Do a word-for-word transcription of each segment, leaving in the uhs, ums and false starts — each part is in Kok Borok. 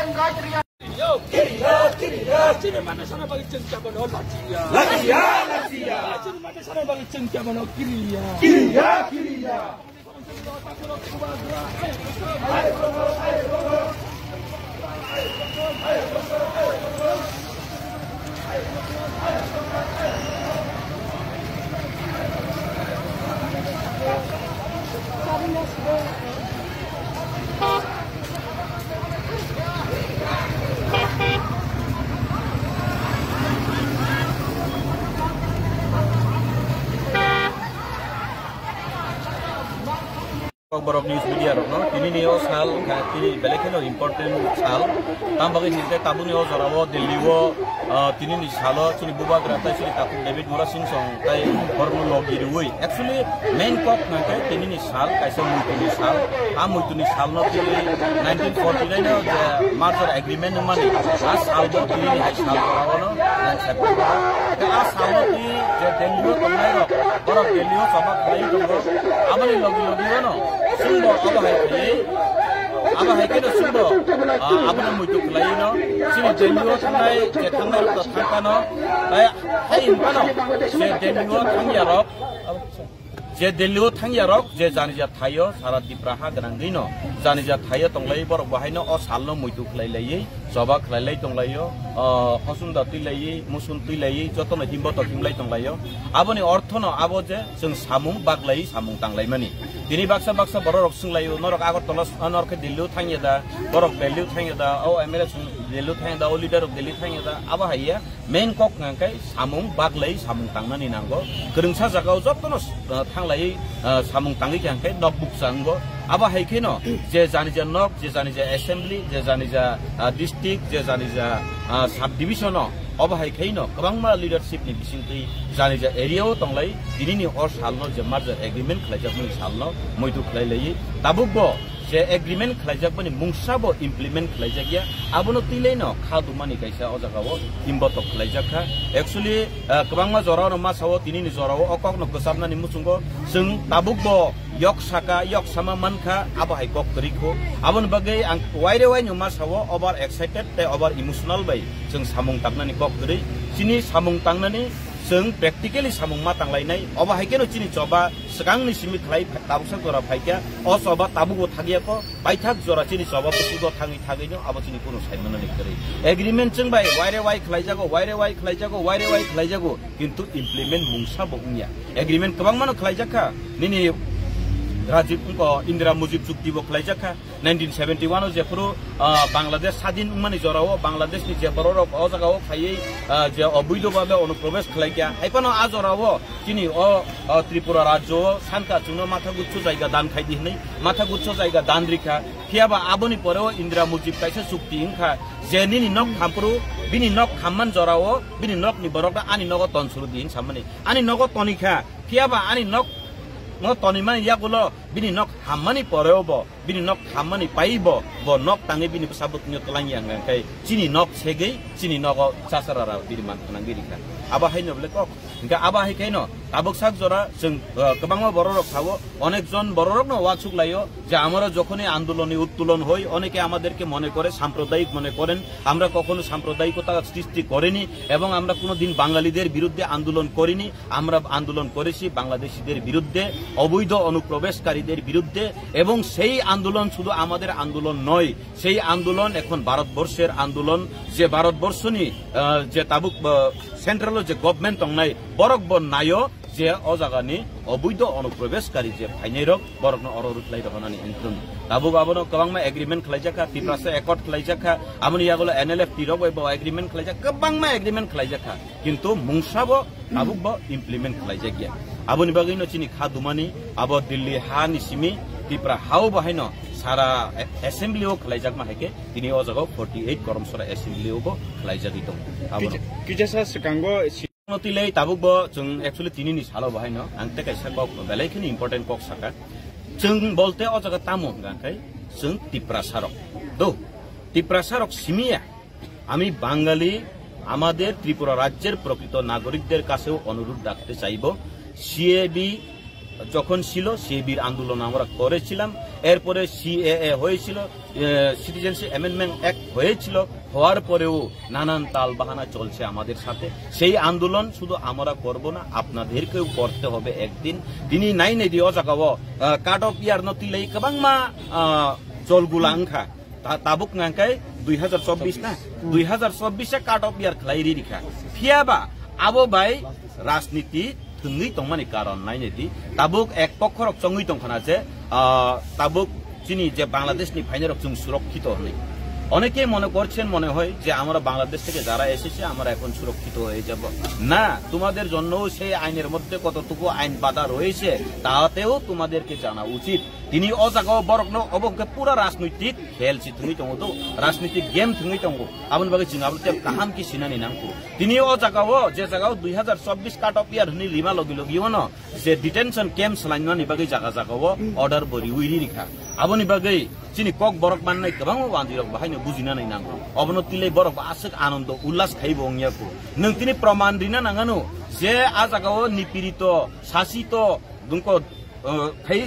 Yo, kiriya, kiriya. Chini mane sana bagi chengcha bono lachiya. Lachiya, lachiya. Chini mane sana bagi chengcha bono kiriya. Kiriya, kiriya. Kokborok news media rokno, tini ni o sal wngkha tini belai kheno important sal. Tam bagwi hinkhe tabukni o jora o Delhi o, ah, tini ni salo chini bubagra tai chini takhuk David Murasing song tai borokno logi rwui. Actually, main kok hwnkhe tini ni sal, kaisa muitu ni sal. A muitu ni sal no tini nineteen forty nine o je merger agreement wngmani, a sal bo tini ni hai sal jora o no nang sai. A sal no tini je Delhi o tongnai rok, borok Delhi o choba khlai tongo. Aboni logi logi o no Chwngbo abo hai khlaiwi, abo hai kheno chwngbo, ah, abono muitu khlaiwi no, chini Delhi o thangnai, je thangnai rok thang kha no, tei hai wng phano, je Delhi o thangya rok, je Delhi o thangya rok, je janija thaio, sara Tipra ha gwnangwi no, janija thaio tonglai borok bo haino o salno muitu khlai laiwi, choba khlai lai tong laio, ah, hosunda twi laiwi, musun twi laiwi, jotono himbo tok himlai tong laio. Aboni orthono abo je chwng samung baglai, samung tang laimani. Tini baksa baksa borok rok swng laio, norok Agartala, ah, norok khe Delhi o thangya da, borok Delhi o thangya da, o M L A swng Delhi o thangya da, o leader rok Delhi thangya da, abo hai ya. Main kok hwnkha khe samung baglai, samung tangnani nango. Kwrwngsa jagao jotono, ah, thanglai, ah, samung tangwi khe hwnkhe nok bukcha wngo. Abo hai kheno je janija nok, je janija assembly, je janija, ah, district, je janija, ah, sub division o, obo hai khaino kwbangma leadership ni bisingtwi janija area o tonglai, tinini o salno je merger agreement khlaijakmani salno muitu khlai laiwi tabukbo je agreement khlaijak bani mungsa bo implement khlaijak ya, abono twilaino kha dumani kaisa o jaga o himbotok khlaijak kha. Actually, ah, kwbangma jora o no masa o, tini ni jora o o kok no kwchapnani muchungo chwng tabuk bo yok saka, yok sama mankha, abo hai kok kwrwi kho. Aboni bagwi ang waire waino masa o over excited tei over emotional bai chwng samung tangnani kok kwrwi. Chini samung tangnani chwng practically samung ma tanglainai. Obo hai kheno chini choba swkangni simi khlai tabuksa jora phaikha, o choba tabukbo thakya kho, paithak jora chini choba busugo thangwi thagwino abo chini kunu saimanani kwrwi. Agreement chwng bai waire wai khlaijago, waire wai khlaijago, waire wai khlaijago, kintu implement mungsa bo wngya. Agreement kwbangmano khlaijakha, nini Rajiv, wngkha Indira Mujib chukti bo khlaijakha, nineteen seventy one o jephuru, ah, Bangladesh sadin wngmani jorao Bangladeshni je bororok o jagao phaiwi, ah, je oboidho bhabe onuprobes khlaikha, haiphano a jorao chini o, o Tripura rajyo o sanka chwngno matha guchcho jaiga dan khaidi hwnwi matha guchcho jaiga dan rikha. Phiyaba aboni poreo Indira Mujib kaisa chukti wngkha je nini nok khampru, bini nok khamman jorao bini nokni borokno ani nogo ton suru di hwn samani. Ani nogo tonikha, phiyaba ani nok no tonimani yagulo bini nok hammani poreo bo, bini nok hammani pai bo, bo nok tangwi bini bwsa bwtwino twlangya hwnkha khe chini nok segwi chini nogo chasarara biri man khwnangwi rikha. Abo haino bole kok. Hwnkhe abo hai khaino tabuk sak jora chwng, uh, kwbangma bororok sao, onek jon bororokno uansuk laio je আমরা যখনই আন্দোলনে উত্তোলন হই, অনেকে আমাদেরকে মনে করে সাম্প্রদায়িক মনে করেন। আমরা কখনো সাম্প্রদায়িকতা সৃষ্টি করিনি এবং আমরা কোনোদিন বাঙালিদের বিরুদ্ধে আন্দোলন করিনি। আমরা আন্দোলন করেছি বাংলাদেশিদের বিরুদ্ধে, অবৈধ অনুপ্রবেশকারীদের বিরুদ্ধে, এবং সেই আন্দোলন শুধু আমাদের আন্দোলন নয়, সেই আন্দোলন এখন ভারতবর্ষের আন্দোলন। যে ভারতবর্ষনি, আহ, যে তাবুক, আহ, central o je government tongnai, borok bo naio je o jagani oboidho onuprobeshkari je phainai rok, borokno oro rwkhlai rw hwnani hinwi. Tabuk abono kwbangma agreement khlaijakha, Tiprasa accord khlaijakha, aboni yagulo N L F T rok bai bo agreement khlaijak, kwbangma agreement khlaijakha. Kintu mungsa bo tabuk bo implement khlaijak ya. Aboni bagwi no chini kha dumani, abo Delhi ha ni simi Tipra ha o bo haino sara assembly o khlaijakma hai khe tini o jaga o forty eight Koromsora assembly o bo khlaijagwi tongo. Abono. Kisa, kisa sa swkango si- No twi lai tabuk bo chwng actually tini ni salo bo haino ang tei kaisa kok belai kheno important kok saka. Chwng bolte o jaga tamo hwnkha khe chwng Tiprasa rok. Do, Tiprasa rok simi ya. আমি বাঙালি, আমাদের ত্রিপুরা রাজ্যের প্রকৃত নাগরিকদের কাছেও অনুরোধ রাখতে চাইব, সিএবি যখন ছিল, সিএবির আন্দোলন আমরা করেছিলাম, এরপরে সিএএ হয়েছিল, সিটিজেনশিপ অ্যামেন্ডমেন্ট অ্যাক্ট হয়েছিল, হওয়ার পরেও নানান তাল বাহানা চলছে আমাদের সাথে। সেই আন্দোলন শুধু আমরা করব না, আপনাদেরকেও করতে হবে একদিন। Tini nainai di o jaga o, ah, cut off year no tilai kwbangma, ah, cholgula wngkha. Ta-, tabuk hwnka khe dui hazar chobbish na, dui hazar chobbish a cut off year khlai ri rikha. Phiya ba abo bai rajniti thwngwi tongmani karon nainai di. Tabuk ek pokhorok chongwi tongkhana je, ah, tabuk chini je Bangladesh ni phainairok chwng সুরক্ষিত hwnwi. অনেকেই মনে করছেন মনে হয় যে আমরা বাংলাদেশ থেকে যারা এসেছে আমরা এখন সুরক্ষিত হয়ে যাব। না, তোমাদের জন্যও সেই আইনের মধ্যে কতটুকু আইন বাধা রয়েছে তাতেও তোমাদেরকে জানা উচিত। Tini o jaga o borok no obo hwnkhe pura rajnoitik khel si thwngwi tongo do, rajnoitik game thwngwi tongo. Aboni bagwi chwng abo tei kaham khe sinani nangkho. Tini o jaga o, je jaga o dui hazar chobbish cut off year hwnwi rima logi logi ono, je detention camp swlainani bagwi jaga jaga o order bo riwi ri rikha. Aboni bagwi chini kok borok mannai kwbangma wanjwi rok bo haino bujinani nango. Obono tilai borok bo aswk anondo ullas khaibo wngya kho. Nwng tini proman rina nangano je a jaga o nipirito, sasito, dungko, uh, khai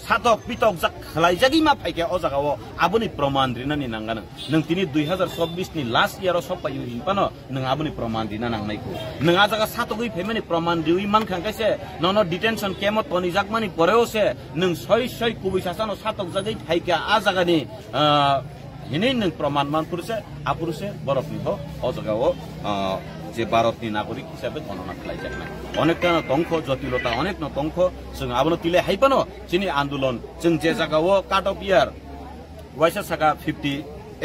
satok pitok jak khlai jagwi ma phaikhe o jaga o aboni proman rinani nangano. Nwng tini dui hazar chobbish ni last year o sok paiwi hinphano nwng aboni proman rina nangnai kho. Nwng a jaga satogwi phaimani proman riwi mankha hwnkhe se nono detention camp o tonijakmani poreo se nwng soi soi kubui sasano satok jagwi phaikha a jagani, ah, hinwi nwng proman manphuru se, aphuru se borokni bo o jaga o, ah, je Bharatni nagorik hisabe gonona khlaijaknai. Onekta no tongkho, jotilota onekno tongkho, chwng abono tilai hai phano chini andolon, chwng je jaga o cut off year, waisa saka fifty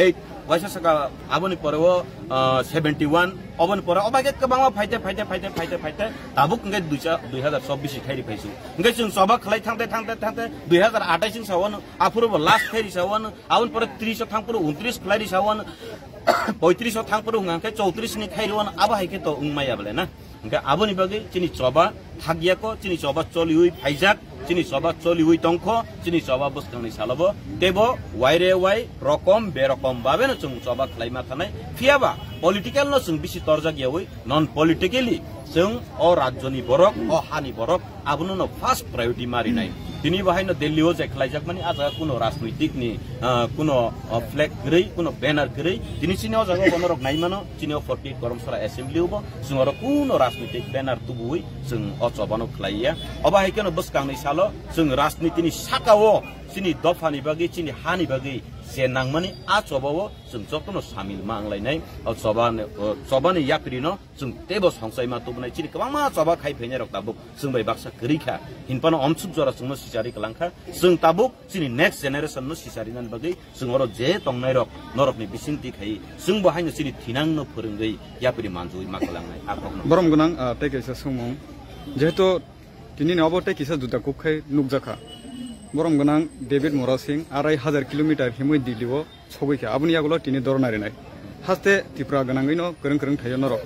eight, waisa saka aboni pore o, ah, seventy one, oboni pore obo hai khe kwbangma phaite, phaite, phaite, phaite, phaite, tabuk hwnkhe duisa, dui hazar chobbish khairi phaisu. Hwnkhe chwng choba khlai thangte, thangte, thangte, dui hazar athais wng sa wano, aphuru bo last khairi sa wano, aboni pore tris o thangphuru untris khlairi sa wano, poitris o thangphuru hwnkhe chowtris ni khairi wano, abo hai khe to wng maya bole na. Hwnkhe aboni bagwi chini choba thakya kho, chini choba choliwi phaijak, chini choba choliwi tongkho, chini choba bwskangni salobo teibo waire wai rokom berokom babeno chwng choba khlaima thanai. Phiyaba political no chwng bisi torjak yawi, non politically chwng o rajyoni borok, o hani borok, abono no first priority ma rinai. Tini bo haino Delhi o je khlaijakmani, a jaga kuno rajnoitik ni, ah, kuno, ah, flag kwrwi, kuno banner kwrwi. Tini chini o jaga o bonorok nai mano, chini o forty eight Goromsara assembly o bo chwng oro kuno rajnoitik banner tubuwi chwng o choba no khlaiya. Obo hai kheno bwskangni salo chwng rajniti ni saka o chini dopha ni bagwi, chini ha ni bagwi je nangmani a choba o chwng jotono samil ma wnglainai. O choba ni, o choba ni yapri no chwng teibo songchaima tubunai, chini kwbangma choba khai phainai rok tabuk chwng bai baksa kwrwi kha. Hinphano omsuk jora chwngno sichari kwlang kha. Chwng tabuk chini next generation no sicharinani bagwi chwng oro je tongnai rok norokni bisingtwi khai chwng bo haino chini thinang no phwrwngwi yapri manjui ma kwlangnai a kokno. Borom gwnang, ah, tei kaisa swngmung. Jehetu tini ni obo tei kisa juda kuk khai nukjakha. Borom gwnang David Murasing arai hazar kilometer himwi Delhi o sogwi kha, aboni yagulo tini dorna rinai. Haste Tripura gwnangwi no kwrwng kwrwng thaio norok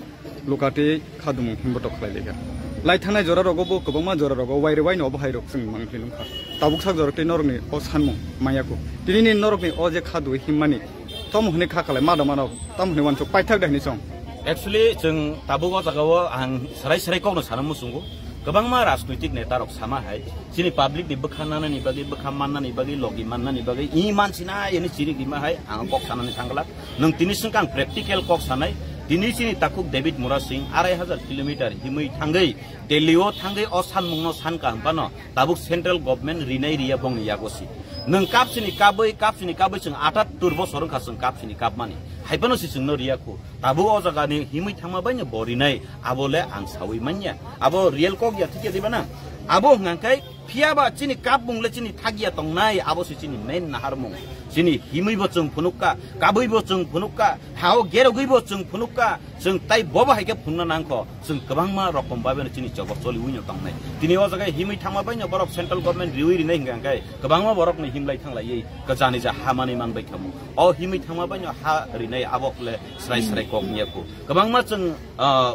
luka tei khadumung himbotok khlai laikha. Lai thangnai jora rogo bo kwbangma jora rogo waire waino obo hai rok chwng mang philung kha. Tabuk sak jora tei norokni o sanmung maya kho. Tini ni norokni o je khadu himmani tomo hwnwi kha khalai mada mano tamo hwnwi wansuk paithak da hwnwi song. Actually, chwng tabuk o jaga o ang serai serai kokno sana muchungo. Kwbangma rajnoitik neta rok sama hai, chini public ni bwkha nanani bagwi, bwkha mannani bagwi, logi mannani bagwi, i mansina yani chiri rima hai, ang kok sanani thangla. Nwng tini swngkha ang practical kok sanai. Tini chini takhuk David Murasing arai hazar kilometer himwi thangwi, Delhi o thangwi o sanmungno sankha hwnphano tabuk central government rinai riya bongni yago si. Nwng kapsini kabwi, kapsini kabwi chwng atattur bosor wngkha chwng kapsini kapmani. Haiphano si chwngno riya khu. Tabuk o jaga ni himwi thangma bai no bo rinai, abo le ang sawi manya. Abo real kok ya, thik ya diba na? Abo hwnka khe phiya ba chini kapmung le chini thak ya tongnai, abo se chini main naharmung. Chini himwi bo chwng phunuk kha, kabwi bo chwng phunuk kha, ha o gerogwi bo chwng phunuk kha, chwng tai bo bo hai khe phunukna nang kho, chwng kwbangma rokom bai no chini choba choliwi no tongnai. Tini o jaga himwi thangma bai no borok central government riwi rinai hwnka khe kwbangma borok ni himlai thanglaiwi kwchani ja hamani man bai khamu. O himwi thangma bai no ha rinai abo khle srai srai kok niya khu. Kwbangma chwng, ah,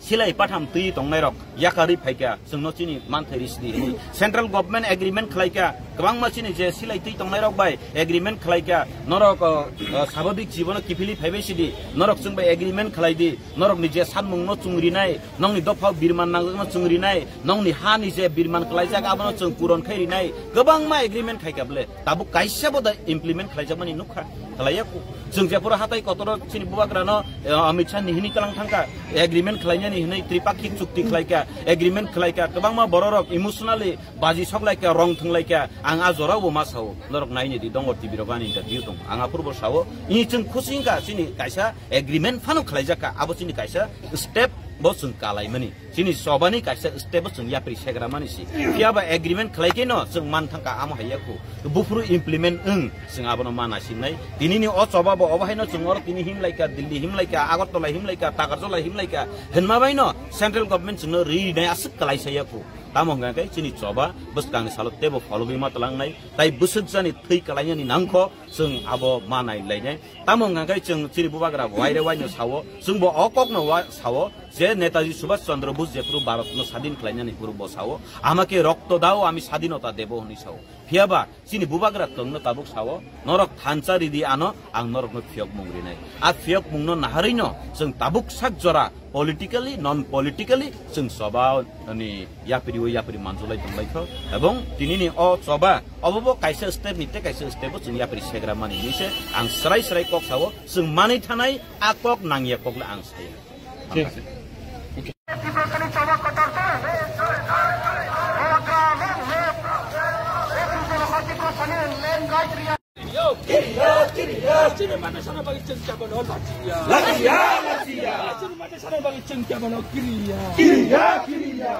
silai patham twi tongnai rok yakarwi phaikha chwngno chini manthai risdi hwnwi. Central government agreement khlaikha, Kwbangma chini je silai twi tongnai rok bai agreement khlai kha, norok, o, o, sababik jibono kiphilwi phaibai sidi, norok chwng bai agreement khlai di, norok ni je sanmung no chwng rinai, nokni dopha birman nangjak no chwng rinai, nokni ha ni je birman khlaijak abono chwng puron khai rinai, kwbangma agreement khai kha bwle, tabuk kaisa bo da implement khlaijak mani nukha, khlaiya ku. Chwng je pura hatai kotoro chini bubagra no, o, Amit Shah ni hini kalang thangkha, agreement khlainani hinwi tripakhik chukti khlai kha, agreement khlai kha, kwbangma borok rok emotionally baji sok lai kha, rong thwng lai kha, ang a jorao bo ma sao, norok naini di Dongor T V rok ani interview tong, ang aphuru bo sao, ini chwng khusi wngkha, chini kaisa agreement phano khlaijak kha, abo chini kaisa step bo chwng kalaimani, chini chobani kaisa step bo chwng yapri segra mani si, phiya ba agreement khlai khe no chwng man thangkha, amo hai ya khu, buphuru implement wng, chwng abono ma naisingnai, tinini o choba bo obo haino chwng oro tini him lai kha, Delhi him lai kha, Agartala him lai kha, Takarjala him lai kha, hinma bai no central government chwngno ri rinai aswk kalai sa ya khu. Tamo hwnkha khe chini choba bwskangni salo teibo phologwi ma twlangnai, tai bwswk jani thwi kalainani nangkho chwng abo ma nai lainai. Tamo hwnkha khe chwng chini bubagra waire waino sao, chwngbo o kokno wa sao je Netaji Subhash Chandra Bose jephuru Bharatno sadin khlainani phuru bo sao, ama khe rokto dao ami sadinota debo hwnwi sao. Phiya ba chini bubagra tongno tabuk sao, norok thansa ridi ano, ang norokno phiyokmung rinai. A phiyokmungno naharwino chwng tabuk sak jora politically, non politically chwng choba ni yapri o yapri manjulai tonglaikho. Ebong tinini o choba obo bo kaisa step ni tei kaisa step o chwng yapri segra mani hinwi se ang srai srai kok sao, chwng manwi thanai a kok nangya kokle ang saya. Chini mata sana bagi chengkya bono lachiya. Lachiya, lachiya. Chini mata sana bagi chengkya bono kiriya. Kiriya, kiriya.